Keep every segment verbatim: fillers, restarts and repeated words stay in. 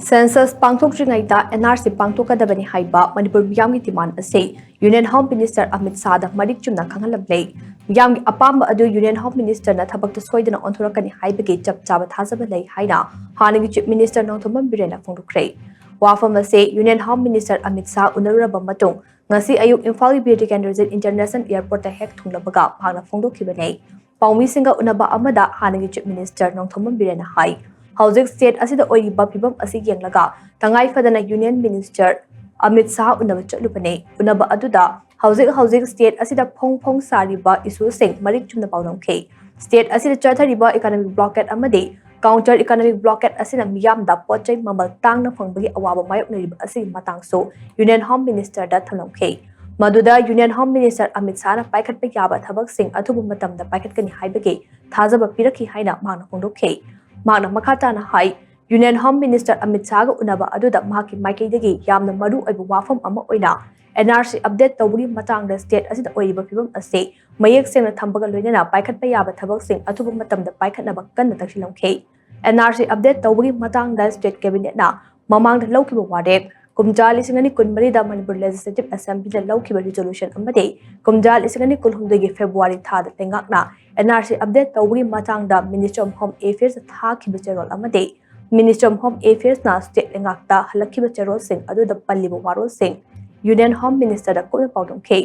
Census ꯄꯥꯡꯊꯣꯛꯇ꯭ꯔꯤꯉꯩꯗ N R C ꯄꯥꯡꯊꯣꯛꯀꯗꯕꯅꯤ ꯍꯥꯏꯕ ꯃꯅꯤꯄꯨꯔ ꯃꯤꯌꯥꯝꯒꯤ demand ꯑꯁꯤ Union Home Minister ꯑꯃꯤꯠ ꯁꯥꯍꯗ ꯃꯔꯤꯛ ꯆꯨꯝꯅ ꯈꯪꯍꯜꯂꯝꯂꯦ꯫ ꯃꯤꯌꯥꯝꯒꯤ ꯑꯄꯥꯝꯕ ꯑꯗꯨ Union Home Minister ꯅ ꯊꯕꯛꯇ ꯁꯣꯏꯗꯅ ꯑꯣꯟꯊꯣꯔꯛꯀꯅꯤ ꯍꯥꯏꯕꯒꯤ ꯆꯞ ꯆꯥꯕ ꯊꯥꯖꯕ ꯂꯩ ꯍꯥꯏꯅ ꯍꯥꯟꯅꯒꯤ Chief Minister ꯅꯣꯡꯊꯣꯝꯕꯝ ꯕꯤꯔꯦꯟꯅ ꯐꯣꯡꯗꯣꯛꯈ꯭ꯔꯦ꯫ ꯋꯥꯐꯝ ꯑꯁꯤ Union Home Minister Amit Shah ꯎꯅꯔꯨꯔꯕ ꯃꯇꯨꯡ ꯉꯁꯤ ꯑꯌꯨꯛ ꯏꯝꯐꯥꯜꯒꯤ ꯕꯤꯔ ꯇꯤꯀꯦꯟꯗ꯭ꯔꯖꯤꯠ International Airport ꯇ ꯍꯦꯛ ꯊꯨꯡꯂꯕꯒ ꯃꯍꯥꯛꯅ ꯐꯣꯡꯗꯣꯛꯈꯤꯕꯅꯤ꯫ ꯄꯥꯎꯃꯤꯁꯤꯡꯒ ꯎꯅꯕ ꯑꯃꯗ ꯍꯥꯟꯅꯒꯤ Chief Minister ꯅꯣꯡꯊꯣꯝꯕꯝ ꯕꯤꯔꯦꯟꯅ ꯍꯥꯏ, ꯍꯧꯖꯤꯛ state ꯑꯁꯤꯗ ꯑꯣꯏꯔꯤꯕ ꯐꯤꯕꯝ ꯑꯁꯤ ꯌꯦꯡꯂꯒ ꯇꯉꯥꯏ ꯐꯗꯅ Union Minister ꯑꯃꯤꯠ ꯁꯥꯍ ꯎꯅꯕ ꯆꯠꯂꯨꯕꯅꯤ꯫ ꯎꯅꯕ ꯑꯗꯨꯗ ꯍꯧꯖꯤꯛ ꯍꯧꯖꯤꯛ state ꯑꯁꯤꯗ ꯐꯣꯡ ꯐꯣꯡ ꯁꯥꯔꯤꯕ issue ꯁꯤꯡ ꯃꯔꯤꯛ ꯆꯨꯝꯅ ꯄꯥꯎꯗꯝꯈꯤ꯫ State ꯑꯁꯤꯗ ꯆꯠꯊꯔꯤꯕ economic blockade ꯑꯃꯗꯤ counter economic blockade ꯑꯁꯤꯅ ꯃꯤꯌꯥꯝꯗ ꯄꯣꯠ ꯆꯩ ꯃꯃꯜ ꯇꯥꯡꯅ ꯐꯪꯕꯒꯤ ꯑꯋꯥꯕ ꯃꯥꯌꯣꯛꯅꯔꯤꯕ ꯑꯁꯤꯒꯤ ꯃꯇꯥꯡꯁꯨ Union Home Minister ꯗ ꯊꯝꯂꯝꯈꯤ꯫ ꯃꯗꯨꯗ Union Home Minister ꯑꯃꯤꯠ ꯁꯥꯍꯅ ꯄꯥꯏꯈꯠꯄ ꯌꯥꯕ ꯊꯕꯛꯁꯤꯡ ꯑꯊꯨꯕ ꯃꯇꯝꯗ ꯄꯥꯏꯈꯠꯀꯅꯤ ꯍꯥꯏꯕꯒꯤ ꯊꯥꯖꯕ ꯄꯤꯔꯛꯈꯤ ꯍꯥꯏꯅ ꯃꯍꯥꯛꯅ ꯐꯣꯡꯗꯣꯛꯈꯤ꯫ ꯃꯍꯥꯛꯅ ꯃꯈꯥ ꯇꯥꯅ ꯍꯥꯏ, Union Home Minister ꯑꯃꯤꯠ ꯁꯥꯍꯒ ꯎꯅꯕ ꯑꯗꯨꯗ ꯃꯍꯥꯛꯀꯤ ꯃꯥꯏꯀꯩꯗꯒꯤ ꯌꯥꯝꯅ ꯃꯔꯨ ꯑꯣꯏꯕ ꯋꯥꯐꯝ ꯑꯃ ꯑꯣꯏꯅ N R C update ꯇꯧꯕꯒꯤ ꯃꯇꯥꯡꯗ state ꯑꯁꯤꯗ ꯑꯣꯏꯔꯤꯕ ꯐꯤꯕꯝ ꯑꯁꯤ ꯃꯌꯦꯛ ꯁꯦꯡꯅ ꯊꯝꯕꯒ ꯂꯣꯏꯅꯅ ꯄꯥꯏꯈꯠꯄ ꯌꯥꯕ ꯊꯕꯛꯁꯤꯡ ꯑꯊꯨꯕ ꯃꯇꯝꯗ ꯄꯥꯏꯈꯠꯅꯕ ꯀꯟꯅ ꯇꯛꯁꯤꯜꯂꯝꯈꯤ꯫ N R C update ꯇꯧꯕꯒꯤ ꯃꯇꯥꯡꯗ state cabinet ꯅ ꯃꯃꯥꯡꯗ ꯂꯧꯈꯤꯕ ꯋꯥꯔꯦꯞ, ꯀꯨꯝꯖꯥ ꯂꯤꯁꯤꯡ ꯑꯅꯤ ꯀꯨꯟꯃꯔꯤꯗ ꯃꯅꯤꯄꯨꯔ Legislative Assembly ꯗ ꯂꯧꯈꯤꯕ resolution ꯑꯃꯗꯤ ꯀꯨꯝꯖꯥ ꯂꯤꯁꯤꯡ ꯑꯅꯤ ꯀꯨꯟꯍꯨꯝꯗꯣꯏꯒꯤ February ꯊꯥꯗ ꯂꯩꯉꯥꯛꯅ N R C update ꯇꯧꯕꯒꯤ ꯃꯇꯥꯡꯗ Ministry of Home Affairs ꯗ ꯊꯥꯈꯤꯕ ꯆꯦꯔꯣꯜ ꯑꯃꯗꯤ Ministry of Home Affairs ꯅ state ꯂꯩꯉꯥꯛꯇ ꯍꯜꯂꯛꯈꯤꯕ ꯆꯦꯔꯣꯜꯁꯤꯡ ꯑꯗꯨꯗ ꯄꯜꯂꯤꯕ ꯋꯥꯔꯣꯜꯁꯤꯡ Union Home Minister ꯗ ꯀꯨꯞꯅ ꯄꯥꯎꯗꯝꯈꯤ꯫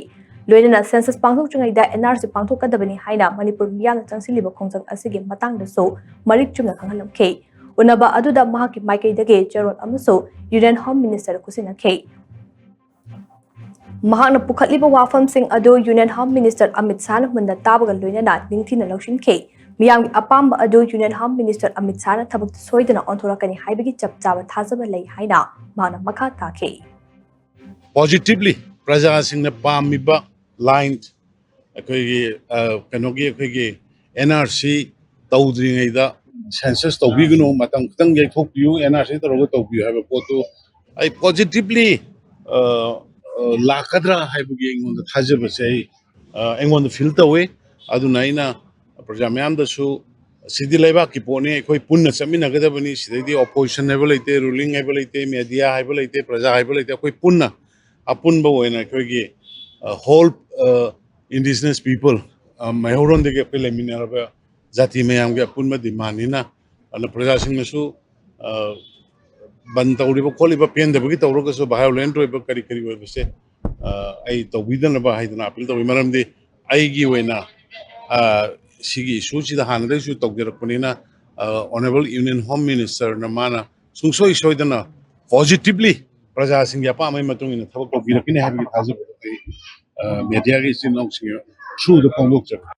ꯂꯣꯏꯅꯅ census ꯄꯥꯡꯊꯣꯛꯇ꯭ꯔꯤꯉꯩꯗ N R C ꯄꯥꯡꯊꯣꯛꯀꯗꯕꯅꯤ ꯍꯥꯏꯅ ꯃꯅꯤꯄꯨꯔ ꯃꯤꯌꯥꯝꯅ ꯆꯪꯁꯤꯜꯂꯤꯕ ꯈꯣꯡꯖꯪ ꯑꯁꯤꯒꯤ ꯃꯇꯥꯡꯗꯁꯨ ꯃꯔꯤꯛ ꯆꯨꯝꯅ ꯈꯪꯍꯜꯂꯝꯈꯤ꯫ ꯎꯅꯕ ꯑꯗꯨꯗ ꯃꯍꯥꯛꯀꯤ ꯃꯥꯏꯀꯩꯗꯒꯤ ꯆꯦꯔꯣꯜ ꯑꯃꯁꯨ Union Home Minister ꯗ ꯈꯨꯠꯁꯤꯟꯅꯈꯤ꯫ ꯃꯍꯥꯛꯅ ꯄꯨꯈꯠꯂꯤꯕ ꯋꯥꯐꯝꯁꯤꯡ ꯑꯗꯨ Union Home Minister ꯑꯃꯤꯠ ꯁꯥꯍꯅ ꯃꯨꯟꯅ ꯇꯥꯕꯒ ꯂꯣꯏꯅꯅ ꯅꯤꯡꯊꯤꯅ ꯂꯧꯁꯤꯟꯈꯤ꯫ ꯃꯤꯌꯥꯝꯒꯤ ꯑꯄꯥꯝꯕ ꯑꯗꯨ Union Home Minister ꯑꯃꯤꯠ ꯁꯥꯍꯅ ꯊꯕꯛꯇ ꯁꯣꯏꯗꯅ ꯑꯣꯟꯊꯣꯔꯛꯀꯅꯤ ꯍꯥꯏꯕꯒꯤ ꯆꯞ ꯆꯥꯕ ꯊꯥꯖꯕ ꯂꯩ ꯍꯥꯏꯅ ꯃꯍꯥꯛꯅ ꯃꯈꯥ ꯇꯥꯈꯤ꯫ Positively ꯄ꯭ꯔꯖꯥꯁꯤꯡꯅ ꯄꯥꯝꯃꯤꯕ line, ꯑꯩꯈꯣꯏꯒꯤ ꯑ, ꯀꯩꯅꯣꯒꯤ ꯑꯩꯈꯣꯏꯒꯤ N R C ꯇꯧꯗ꯭ꯔꯤꯉꯩꯗ census ꯇꯧꯕꯤꯒꯅꯨ, ꯃꯇꯝ ꯈꯤꯇꯪ ꯌꯩꯊꯣꯛꯄꯤꯌꯨ, N R C ꯇꯧꯔꯒ ꯇꯧꯕꯤꯌꯨ ꯍꯥꯏꯕ ꯄꯣꯠꯇꯨ ꯑꯩ positively ꯑ, ꯑ, ꯂꯥꯛꯀꯗ꯭ꯔꯥ ꯍꯥꯏꯕꯒꯤ ꯑꯩꯉꯣꯟꯗ ꯊꯥꯖꯕꯁꯦ ꯑꯩ ꯑ, ꯑꯩꯉꯣꯟꯗ feel ꯇꯧꯋꯤ꯫ ꯑꯗꯨꯅ ꯑꯩꯅ ꯄ꯭ꯔꯖꯥ ꯃꯌꯥꯝꯗꯁꯨ ꯁꯤꯗꯤ ꯂꯩꯕꯥꯛꯀꯤ ꯄꯣꯠꯅꯤ, ꯑꯩꯈꯣꯏ ꯄꯨꯟꯅ ꯆꯠꯃꯤꯟꯅꯒꯗꯕꯅꯤ꯫ ꯁꯤꯗꯩꯗꯤ opposition ꯍꯥꯏꯕ ꯂꯩꯇꯦ, ruling ꯍꯥꯏꯕ ꯂꯩꯇꯦ, media ꯍꯥꯏꯕ ꯂꯩꯇꯦ, ꯄ꯭ꯔꯖꯥ ꯍꯥꯏꯕ ꯂꯩꯇꯦ꯫ ꯑꯩꯈꯣꯏ ꯄꯨꯟꯅ ꯑꯄꯨꯟꯕ ꯑꯣꯏꯅ ꯑꯩꯈꯣꯏꯒꯤ whole indigenous people, ꯃꯩꯍꯧꯔꯣꯟꯗꯒꯤ ꯑꯩꯈꯣꯏ ꯂꯩꯃꯤꯟꯅꯔꯕ ꯖꯥꯇꯤ ꯃꯌꯥꯝꯒꯤ ꯑꯄꯨꯟꯕ demandꯅꯤꯅ꯫ ꯑꯗꯨꯅ ꯄ꯭ꯔꯖꯥꯁꯤꯡꯅꯁꯨ ꯕꯟ ꯇꯧꯔꯤꯕ ꯈꯣꯠꯂꯤꯕ ꯄꯦꯟꯗꯕꯒꯤ ꯇꯧꯔꯒꯁꯨ violent ꯑꯣꯏꯕ ꯀꯔꯤ ꯀꯔꯤ ꯑꯣꯏꯕꯁꯦ ꯑꯩ ꯇꯧꯕꯤꯗꯅꯕ ꯍꯥꯏꯗꯅ appeal ꯇꯧꯏ꯫ ꯃꯔꯝꯗꯤ ꯑꯩꯒꯤ ꯑꯣꯏꯅ ꯁꯤꯒꯤ issueꯁꯤꯗ ꯍꯥꯟꯅꯗꯒꯤꯁꯨ ꯇꯧꯖꯔꯛꯄꯅꯤꯅ, Honourable Union Home Ministerꯅ ꯃꯥꯅ ꯁꯨꯡꯁꯣꯏ ꯁꯣꯏꯗꯅ positively ꯄ꯭ꯔꯖꯥꯁꯤꯡꯒꯤ ꯑꯄꯥꯝꯕꯒꯤ ꯃꯇꯨꯡ ꯏꯟꯅ ꯊꯕꯛ ꯇꯧꯕꯤꯔꯛꯀꯅꯤ ꯍꯥꯏꯕꯒꯤ ꯊꯥꯖꯕꯗꯣ ꯑꯩ mediaꯒꯤ ꯏꯆꯤꯟ ꯏꯅꯥꯎꯁꯤꯡꯒꯤ throughꯗ ꯐꯣꯡꯗꯣꯛꯆꯕꯅꯤ꯫